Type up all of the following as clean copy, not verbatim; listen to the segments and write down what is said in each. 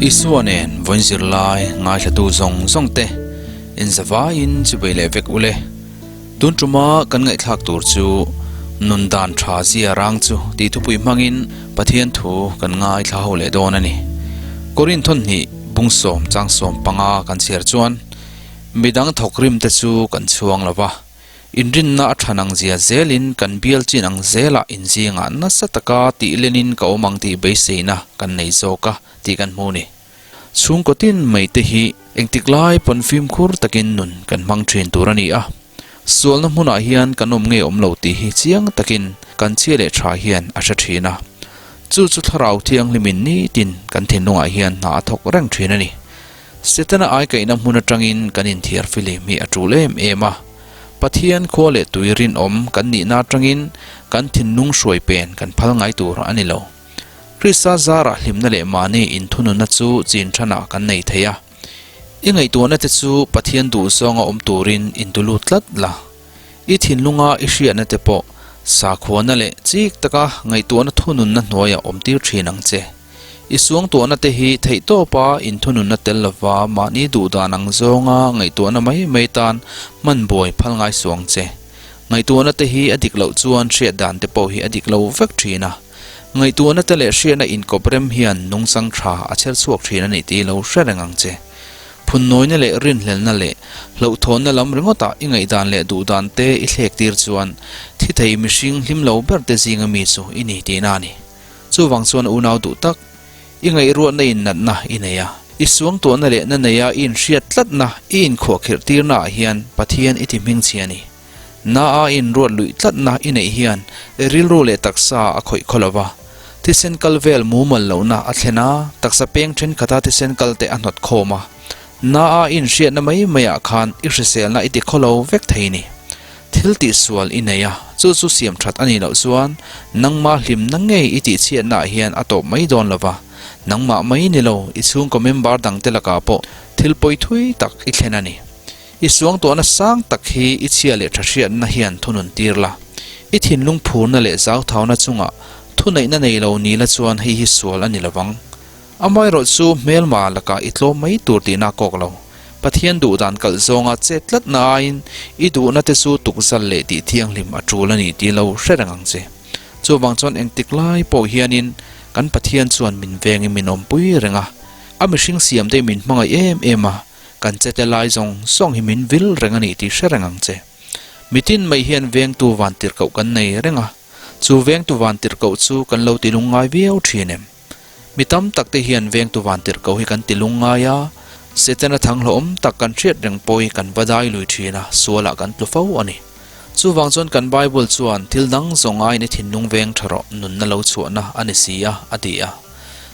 Isua nen vawiin zirlai ngaithlatu zawng zawng te inzavaiin chubei leh vek ule. Tun tuma kan ngaihthlak tur chu nun dan tha zia rang chu tih thupui hmangin Pathian thu kan ngaithla ho leh dawn a ni. Korinthon hnih bungsawm changsawm panga kan chhiar chuan midang thawkrim te chu kan chhuang lo va. Inrinna a than ang zia zelin kan bial chin ang zelah inzingah nasa taka tih lenin ka awm ang tih beiseina kan nei zawk a tih kan hmu ni. Chhungkaw tin mai te hi engtik lai pawn fimkhur takin nun kan hmang thin tur a ni a. Sualna hmunah hian kan awm nge awm lo tih hi chiang takin kan chhia leh tha hian a hre thin a. Chu chu thlarau thianghlimin nitin kan thinlungah hian hna a thawk reng thin a ni. Setana aikaihna hmun atangin kan inthiar filim hi a tul em em a. Pathian khua leh tui rinawm kan nihna atangin kan thinlung hruai pen kan phal ngai tur a ni lo. Krista zarah hlimna leh mahni inthununna chu chin thanah kan nei thei a. I ngaihtuahna te chu Pathian duhzawnga awm turin intulut tlat la. I thinlunga i hriatna te pawh sakhuana leh chik taka ngaihtuahna thununna hnuaiah awmtir thin ang che. I suangtuahna te hi theihtawpa inthununna tel lova mahni duhdan ang zawnga ngaihtuahna mai mai tan hman buai phal ngai suang che. Ngaihtuahna te hi a dik loh chuan hriat dan te pawh hi a dik lo vek thin a. Ngaihtuahna te leh hriatna inkawp rem hian nungchang tha a chher chhuak thin a nih tih lo hre reng ang che. Phunnawina leh rinhlelna leh hlauhthawnna lam ringawtah i ngaihdan leh duhdan te i thlek tir chuan thi thei mihring hlim lo ber te zinga mi chu i ni tihna a ni. Chuvang chuan unau duh tak, i ngaihruatna in natna i nei a, i suangtuahna leh na neia i inhriat tlatna i inkhuahkhirh tirna ah hian Pathian i ti hmingchhi a ni. Na a i inruat luih tlatna i neih hian i rilru leh taksa a khawih khaw lova, thisen kal vel mumal lohna a thlen a, taksa peng thenkhat a thisen kal te a hnawt khawm a. Na a i inhriatna mai mai ah khan i hriselna i ti khaw lo vek thei ni. Thil tihsual i nei a, chu chu siam that a nih loh chuan nangmah hlimna ngei i tihchhiatnaah hian a tawp mai dawn lo va, nangmah mai ni lo i chhungkaw member dangte lakah pawh thil pawi thui tak i thlen a ni. I suangtuahna sang tak hi i chhia leh tha hriatna hian thunun tir la. I thinlung phurna leh zauthauna chungah thuneihna nei lo ni la chuan hei hi sual a ni lo vang. Amaherawh chu hmelma lakah i tlawm mai tur tihna a kawk lo. Pathian duh dan kalh zawnga chet tlatna aiin i duhna te chu tukzal leh tih thianghlim a tul a ni tih lo hre reng ang che. Chuvang chuan engtik lai pawh hianin kan Pathian chuan min vengin min awmpui reng a, a mihring siam te min hmangaih em em a, kan chete lai zawng zawng hi min vil reng a ni tih hre reng ang che. Mitin mai hian vengtu vantirhkoh kan nei reng a, chu vengtu vantirhkoh chu kan lo ti lungngai viau thin em? Mi tam tak te hian vengtu vantirhkoh hi kan ti lungngai a, Setana thanghlawhawm tak kan hriat reng pawh hi kan va dai lui thin a, sualah kan tlu fo a ni. Chuvang chuan kan Bible chuan thil dang zawng aiin i thinlung veng tha rawh, nunna lo chhuahna a ni si a, a ti a.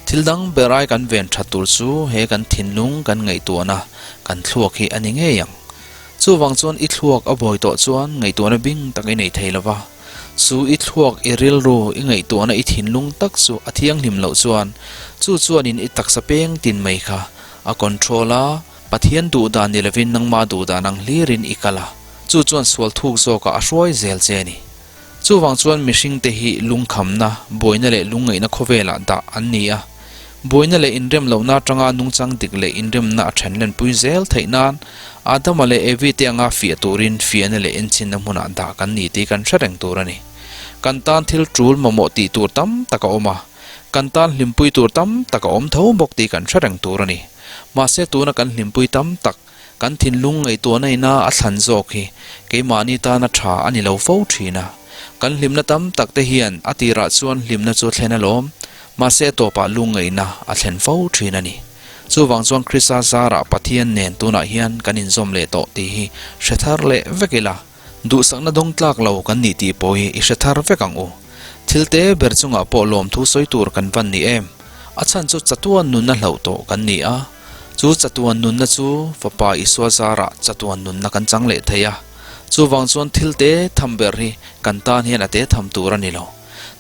Thil dang ber ai kan ven that tur chu he kan thinlung kan ngaihtuahna, kan thluak hi a ni ngei ang. Chuvang chuan i thluak a bawi tawh chuan ngaihtuahna bing tak i nei thei lo va. Chu i thluak, i rilru, i ngaihtuahna, i thinlung tak chu a thianghlim loh chuan chu chuanin i taksa peng tin mai kha a control a, Pathian duh dan ni lovin nangmah duh dan ang hlirin i kal a, chu chuan sual thuk zawkah a hruai zel che a ni. Chuvang chuan mihringte hi lungkhamna, buaina leh lungngaihna khawvelah dah an ni a. Buaina leh inrem lohna atanga nungchang dik leh inremna a then lenpui zel theih nan Adama leh Evi te anga fiah turin fiahna leh enchinna hmunah dah kan ni tih kan hre reng tur a ni. Kan tan thil tul mamawh tih tur tam tak a awm a, kan tan hlimpui tur tam tak a awm tho bawk tih kan hre reng tur a ni. Mahse tuna kan hlimpui tam tak, kan thinlung ngaihtuahna ina a thlan zawk hi keimahni tana tha a ni lo fo thin a. Kan hlimna tam tak te hian a tirah chuan hlimna chu a thlen alawm. Mahse a tawpah lungngaihna a thlen fo thin a ni. Chuvang chuan Krista zarah Pathian nen tunah hian kan inzawm leh tawh tih hi hre thar leh vek ila, duhsakna dawng tlak lo kan nih tih pawh hi i hre thar vek ang u. Thil te ber chungah pawh lawmthu sawi tur kan van ni em? A chhan chu chatuan nunna hlauh tawh kan ni a, chu chatuan nunna chu Fapa Isua zarah chatuan nunna kan chang leh thei a. Chuvang chuan thil te tham ber hi kan tan hian a te tham tur a ni lo.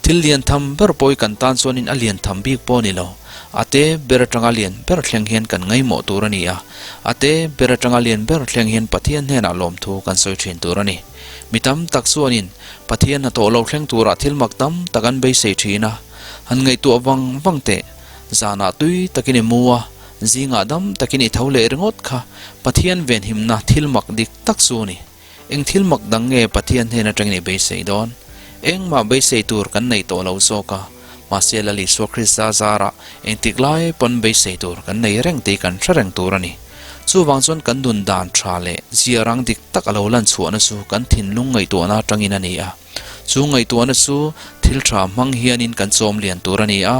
Thil lian tham ber pawh hi kan tan chuanin a lian tham bik pawh a ni lo. A te ber atanga lian ber thleng hian kan ngaihmawh tur a ni a, a te ber atanga lian ber thleng hian Pathian hnenah lawmthu kan sawi thin tur a ni. Mi tam tak chuanin Pathian hnathawh lo thleng turah thil mak tam tak an beisei thin a, han ngaihtuah vang vang teh. Zanah tui takin i mu a. Zingah dam takin i tho leh ringawt kha Pathian venhimna thil mak dik tak chu a ni. Eng thil mak dang nge Pathian hnen atangin i beisei dawn? Engmah beisei tur kan nei tawh lo zawk a, mahse Lal Isua Krista zarah engtik lai pawn beisei tur kan nei reng tih kan hre reng tur a ni. Chuvang chuan kan nun dan tha leh zia rang dik tak a lo lan chhuahna chu kan thinlung ngaihtuahna atangin a ni a. Chu ngaihtuahna chu thil tha hmang hianin kan chawm lian tur a ni a,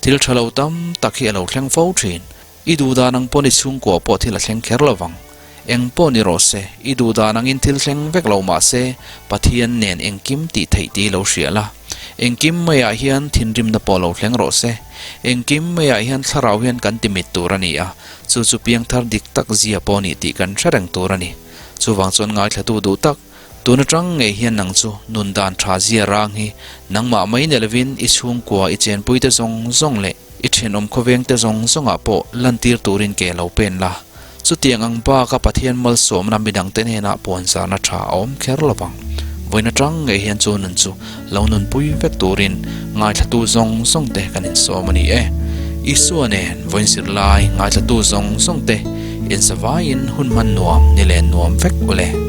thil tha lo tam tak hi a lo thleng fo thin. I duh dan ang pawn i chhungkua pawh thil a thleng kher lo vang. Eng pawh ni rawh se, i duh dan angin thil thleng vek lo mah se, Pathian nen engkim tih theih tih lo hria la. Engkim maiah hian thinrimna pawh lo thleng rawh se. Engkim maiah hian thlarau hian kan ti mit tur a ni a, chu chu piangthar dik tak zia pawh nih tih kan hre reng tur a ni. Chuvang chuan ngaithlatu duh tak, tun atang ngei hian nang chu nun dan tha zia rang hi nangmah mai ni lovin i chhungkua i chenpuite zawng zawng leh i thenawm khawvengte zawng zawngah pawh lantir turin ke lo pen la. Chutiang ang baka Pathian malsawmna midangte hnenah puanzarna tha a awm kher lo vang. Vawiin atang ngei hian chu nun chu lo nunpui vek turin ngaithlatu zawng zawngte kan insawm a ni e. Isua nen vawiin zirlai ngaithlatu zawng zawngte insavaiin hun hman nuam ni len nuam vek u le.